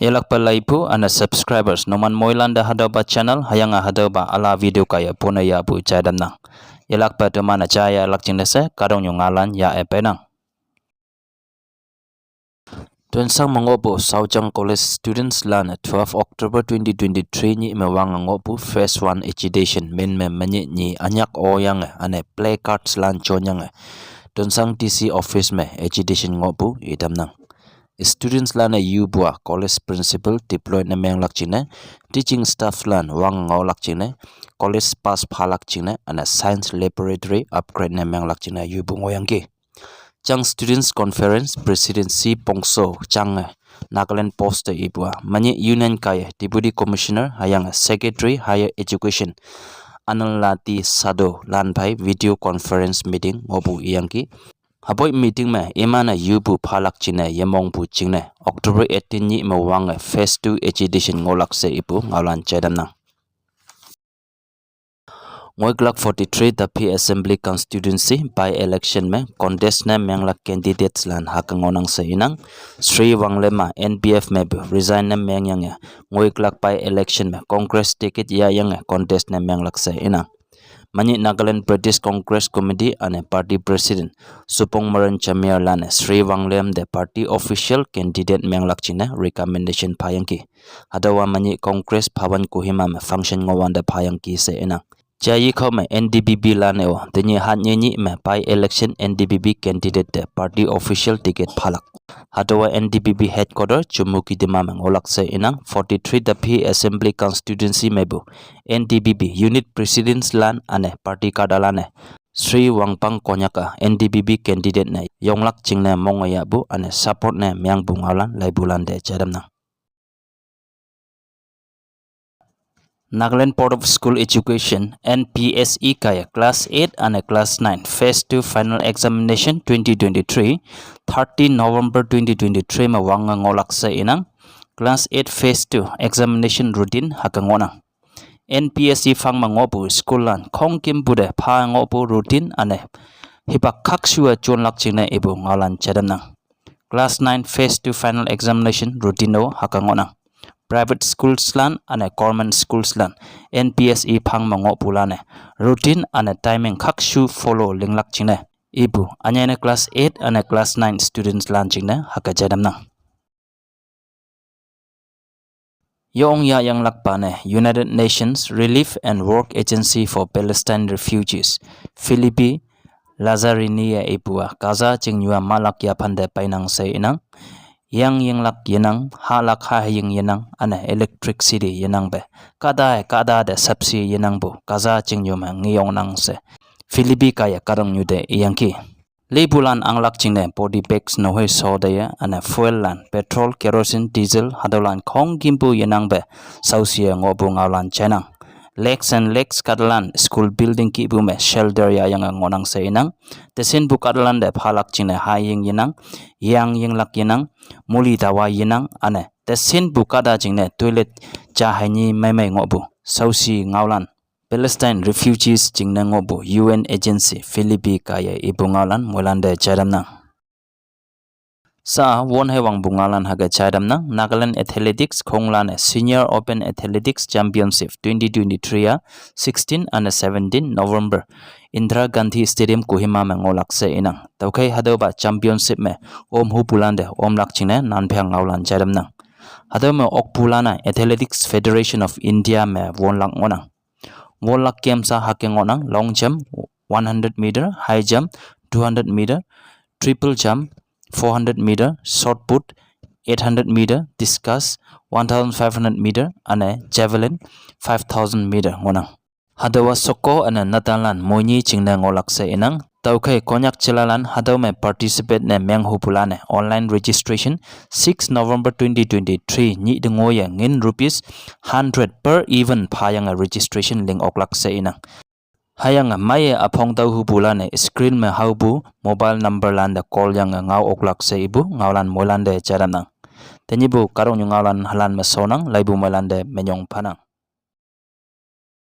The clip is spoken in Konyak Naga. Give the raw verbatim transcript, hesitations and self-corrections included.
Yelakpa laipu ane subscribers, numan moilante hatüopa channel, hüyange hatüopa ala video kaiye pone yahpu jaidamnang. Yelakpa teman-e jaiye lakjingne she, kahtoknyu ngaolan yah-e peinang. Tuensang me ngohpu Shaojang College students lan-e twelve October twenty twenty-three nyih me wange ngohpu Phase one agitation min me menyih nyi ünyak oyange ane placards lan jonyange Tuensang D C office me agitation ngohpu itamnang. Students lan-e yupu-a college principal deploy ne menglak jingne, teaching staff lan wang ngaolak jingne, college pass phalak jingne, ane science laboratory upgrade ne menglak jingne yupu ngohyangki. Jang Students Conference President C Pongso Chang-e Nagaland Post te ipu-a, menyih Union kaiye Deputy Commissioner hüyange Secretary Higher Education Ananlati Sado lan phei video conference meeting ngohpu iyangki. Hüpoi meeting me iman-e yupu phalak jingne yemongpu jingne October eighteen nyih me wange Phase two agitation ngohlak she ipu ngaolan jaitamnang. Ngoiklak forty-three Tapi Assembly Constituency by-election me contest ne menglak candidates lan hüke ngohnang she inang. Sri Wanglem-a N P F mepu resign ne mengyange ngoiklak by-election me Congress ticket yahyange contest ne menglak she inang. Menyih Nagaland Pradesh Congress Committee ane Party President Supongmeren Jamir lan-e Sri Wanglem te party official candidate menglak jingne recommendation phayangki. Hatüowa menyih Congress Bhavan Kohima me function ngohwante phayangki she inang. Jayi khao me N D P P lan-e-o tenyih hatnye nyih me by-election N D P P candidate te party official ticket phalak. Hatüowa N D P P headquarter Chümoukedima me ngohlak she inang. Forty-three Tapi Assembly Constituency mepu N D P P unit presidents lan ane party cadre lan-e Sri Wangpang Konyak-a N D P P candidate ne yonglak jingne monge yahpu ane support ne mengpu ngaolan laipulan te jaitamnang. Nagaland Board of School Education, N P S E kaiye class eight ane class nine phase two final examination twenty twenty-three, thirty November twenty twenty-three me wange ngohlak she inang. Class eight phase two examination routine hüke ngohnang. N P S E phang me ngohpu school lan khongkümpu te pha ngohpu routine ane hipak khakshu-e jonlak jingne ipu ngaolan jaitamnang. Class nine phase two final examination routine-o hüke ngohnang. Private schools lan ane government schools lan N P S E phang me ngohpu lan-e routine ane timing khakshu follow linglak jingne ipu, ünyene class eight ane class nine students lan jingne hüke jaitamnang. Yong yahyanglakpa ne United Nations Relief and Work Agency for Palestine Refugees, Philippi Lazzarini-e ipu-a Gaza chingnyu-a mahlak yaphante peinang she inang. Yang yinglak yenang, hahlak haying yenang, ane electricity yenangpe kahta-e kahta te sapsi yenangpu Gaza chingnyu me ngeyongnang she Philippi kaiye kahtoknyu te iyangki. Lipulan anglak jingne body bags nohoi sho teiye, ane fuel lan, petrol, kerosene, diesel, hatüolan khongkümpu yenangpe shaoshi-e ngohpu ngaolan jainang. Lakhs and lakhs kahtalan school building kihpu me shelter yahyange ngohnang she inang. Teshinpu kahtalan te phalak jingne haying yenang, yang yinglak yenang, muli dawa yenang, ane teshinpu kahta jingne toilet ja hei nyi meimei ngohpu shaoshi ngaolan Palestine refugees jingne ngohpu U N agency Philippi kaiye ipu ngaolan moilante jaitamnang. Sa won hei wangpu ngaolan hüke jaitamnang. Nagaland Athletics khonglan-e Senior Open Athletics Championship twenty twenty-three-a sixteen ane seventeen November Indira Gandhi Stadium Kohima me ngohlak she inang. Tüokhei hatüopa championship me om hupulante omlak jingne nanphang ngaolan jaitamnang. Hatüo me okpulan-a Athletics Federation of India me wonlak ngohnang. Wonlak games-a hüke ngohnang: long jump, one hundred meter, high jump, two hundred meter, triple jump, four hundred meter, shot put, eight hundred meter, discus, one thousand five hundred meter, ane javelin, five thousand meter ngohnang. Hatüowa sheko ane netanlan moini jingne ngohlak she inang. Tüokhei Konyak jilalan hatüo me participate ne meng hupulan-e online registration six November twenty twenty-three nyih te ngoiye ngin rupees hundred per event phayange registration ling oklak she inang. Hüyange meiye üphong tao hupulan-e screen me haopu mobile number lante call yange ngao oklak she ipu ngaolan moilante jaitamnang. Tenyihpu kahtoknyu ngaolan halan me shonnang, laipu moilante minyong phanang.